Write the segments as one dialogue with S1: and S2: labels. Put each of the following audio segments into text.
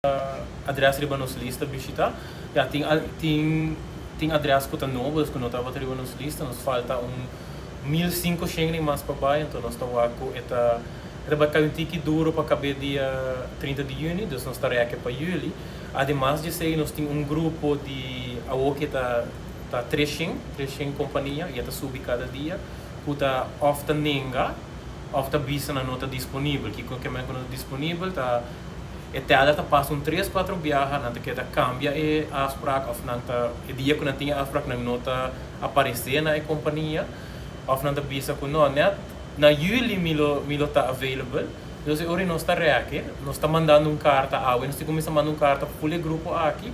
S1: Adres riba nos lista bishita. Ya, tin tin tin adres ku ta nobo, dus ku no tabata riba nos lista. Nos falta un 1500 ni mas pa bai, anto nos ta wak ku e ta e ta bai kai un tiki duro pa kab'é dia 30 di yüni, dus nos ta rèk'e pa yüli. Ademas di esei nos tin un grupo di awor ke ta ta 300, 300 kompania i e ta subi kada dia, ku ta òf ta nenga òf ta bisa nan no ta disponibel. Kiko ke men ku no ta disponibel? Ta E teller ta pasa un tres cuatro biaha, nan ta keda cambia e afspraak of nan ta e dia cu nan tin e afspraak nan no ta aparece na e compania of nan ta bisa cu no net na juli mi lo mi lo ta available. Entonces e ora nos ta reke, nos ta mandando un carta awe nos tin cuminsa manda un carta full e grupo aki,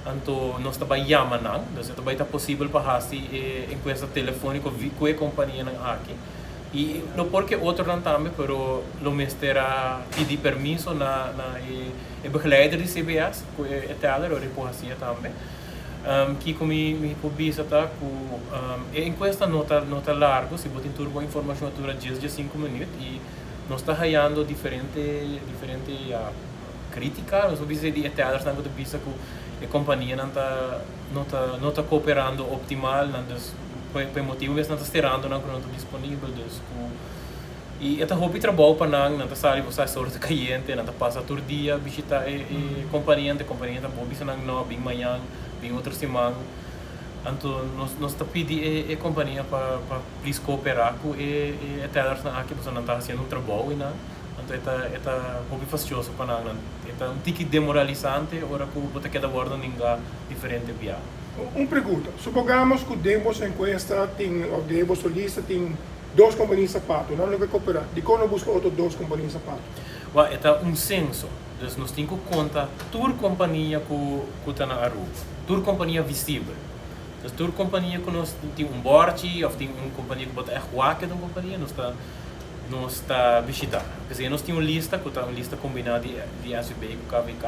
S1: anto nos ta bay yama nan, entonces e ta bay ta posibel pa haci e encuesta telefonico cu e companianan aki. Y lo por ke otronan tambe, pero lo mester a pidi permiso na na e e begeleider di CBS cu e e teller ora e por hacia tambe. Kico mi mi por bisa ta cu e encuesta no ta no ta largo, si bo tin tur bo informacion a dura dies 15 minuut y nos ta hayando diferente diferente ya critica, nos por bisa di e tellersnan cu ta bisa cu e companianan ta no ta no ta cooperando optimal, nan dus Pa e motibu mes nan ta sterando nan ku nan ta disponibel dus ku i e ta hopi trabou pa nan, nan ta sali bo sa e solo ta kayente, nan ta pasa tur dia bishita e e kompania, e kompania ta bo bisa nan no bin mañan, bin otro siman, anto nos nos ta pidi e e kompania pa pa plis koopera ku e e tellersnan aki pasobra nan ta hasiendo un trabou einan, anto e ta e ta hopi fastioso pa nan, nan e ta un tiki demoralisante ora ku bo ta keda wòrdu ninga diferente bia.
S2: Un pregunta, supongamos ku den boso enkuesta tin òf den boso lista tin dos kompania sapato, nan no ke koperá, dikon no buska otro dos kompania sapato?
S1: Wak, e ta un senso, dus nos tin ku konta tur kompania ku ku ta na Aruba, tur kompania visibel. Dus tur kompania ku nos tin un bòrchi òf tin un kompania ku bo ta ègt wak e ta un kompania, nos ta nos ta bishitá. P'esei nos tin un lista ku ta un lista kombiná di di SVB ku KVK.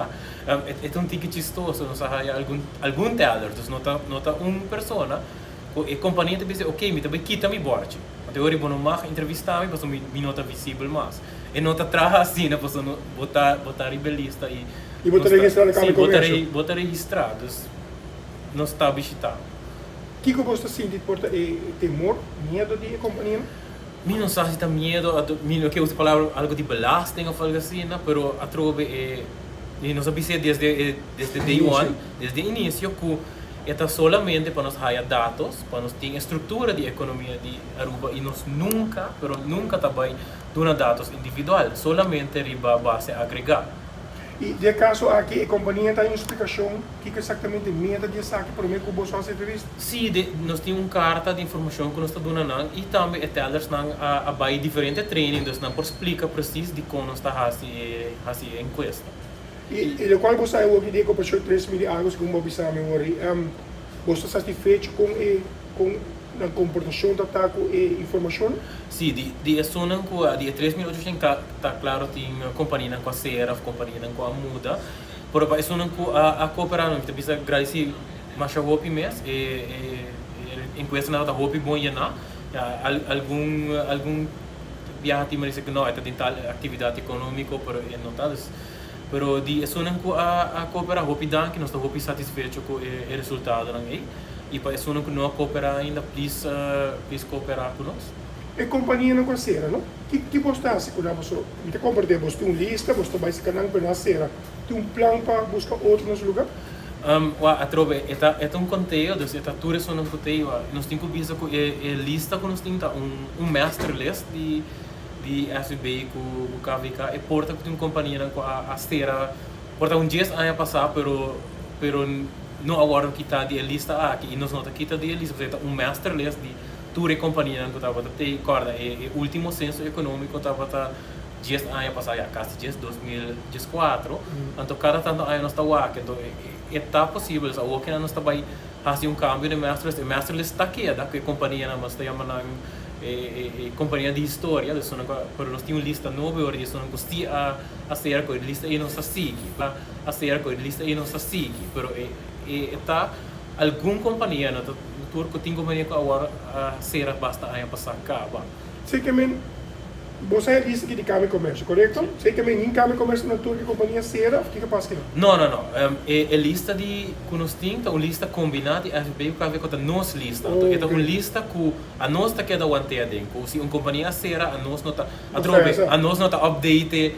S1: E ta un tiki chistoso, nos a haya algun algun teller, dus no ta no ta un persona ku e kompania ta bisa ok mi ta bai kita mi bòrchi. Anto e ora bo no mag entrevistá mi pasobra mi mi no ta visibel mas. E no ta traha asina pasobra no bo ta bo ta riba e lista i
S2: I bo ta registrá na Kamer
S1: Sí, bo ta
S2: Komersio.
S1: bo ta registrá, dus nos ta bishitá.
S2: Kiko bo ta sinti por ta e temor, miedo di e kompanianan?
S1: Mi no sa si ta miedo, mi no ke usa e palabra algo di belasting of algo asina, pero atrobe e, y nos a bis'é desde e, desde day one, desde inicio cu e ta solamente pa nos haya datos, pa nos tin e structura di economia di Aruba y nos nunca, pero nunca ta bay duna datos individual, solamente riba base agrega.
S2: Y den e caso aki e compania ta haña un splicacion kico exactamente meta di esaki prome cu boso haci entrevista?
S1: Sí, de, nos tin un carta di informacion cu nos ta duna nan y tambe e tellersnan a a bay diferente training, dus nan por splica precies dicon nos ta haci e haci e encuesta.
S2: Y y locual bo sa awor di e cooperacion 3000 y algo segun bo a bisa mi awor, bo sta satisfecho con e con nan comportacion ta ta cu e informacion?
S1: Sí, di di esunnan cu a di e 3800 ta ta claro tin companianan cu a cera of companianan cu a muda, pero pa esunnan cu a a coopera mi ta bisa gradici Masha hopi mes, e e enkuestanan tabata hopi bon yená. Ya, algun algun biaha tin mester ku no, e ta den tal aktividat ekonómiko, pero e no ta. Dus, pero di esunnan ku a a kooperá hopi danki, nos ta hopi satisfecho ku e e resultadonan ei. I pa esunnan ku no a kooperá ainda, plis plis kooperá ku nos.
S2: E kompanianan ku a sera, no? Ki ki bos ta hasi ku nan? Pasobra mi ta komprendé bos tin un lista, bos ta bai saka nan, pero nan a sera. Tin un plan pa buska otro na su lugá?
S1: Wak, atrobe, e ta e ta un konteo, dus e ta tur esunnan ku t'ei. Wak, nos tin ku bisa ku e e lista ku nos tin ta un un master list di di SVB ku ku KVK. E por ta ku tin kompanianan ku a a sera por ta un dies aña pasá pero pero no a wòrdu kitá di e lista aki i nos no ta kita di e lista pasobra e ta un master list di tur e kompanianan ku tabata t'ei. Kòrda e e último senso ekonómiko tabata 10 aña pasá, ya kasi 10, 2014, anto kada tantu aña nos ta wak, anto e ta posibel, so awor kinan nos ta bai hasi un kambio den master list, e master list ta keda ku e kompanianan, nos ta yama nan e kompania di historia, dus esnan ku a, pero nos tin un lista nobo i ora di esnan ku si a sera ku e lista ei nos ta sigui, a sera ku e lista ei nos ta sigui, pero e ta algun kompania, no ta tur ku tin kompania ku awor a sera basta aña pasá kaba.
S2: Seki men. Bo sa e lista aki di Kamer di Komersio, korekto? Esei ta men nin Kamer di Komersio na tur ki kompania sera òf kiko pas kina?
S1: No, no, no. E lista di ku nos tin ta un lista kombiná di FB ku KVK ku ta nos lista. Anto e ta un lista ku anos ta keda want'é aden. Ku si un kompania a sera anos no ta atrobe anos no ta update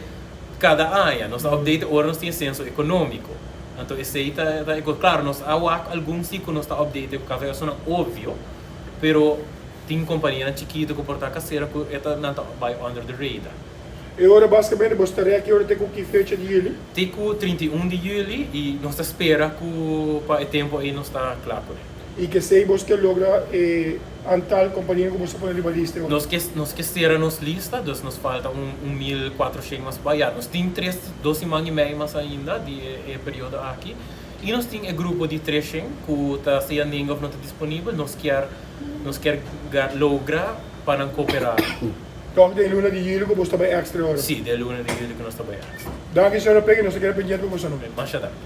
S1: kada aña. Nos ta update ora nos tin e senso ekonómiko. Anto esei ta e kos. Klaro nos a wak algun si ku nos ta update ku KVK esunnan obvio, pero. Tin kompanianan chikitu ku por ta kasera ku e ta nan ta bai under the radar.
S2: E ora basikamente bo sta rèk e ora te ku ki fecha di yüli?
S1: Te ku 31 di yüli i nos ta spera ku pa e tempu ei nos ta kla kuné.
S2: I kesei bos ke logra e antal kompanianan ku bos ta pone riba lista e ora?
S1: Nos ke nos ke sera nos lista, dus nos falta un un 1400 mas bai. Ya, nos tin tres dos siman i mei mas ainda di e e periodo aki. I nos tin e grupo di 300 ku ta sea nenga òf no ta disponibel. Nos kier. Nos kier logra pa nan cooperá.
S2: Tòg den luna di juli ku bos ta bai extra ora?
S1: Sí, den luna di juli ku nos ta bai extra.
S2: Danki señora Peggy, nos ta keda pendiente pa boso no.
S1: Masha danki.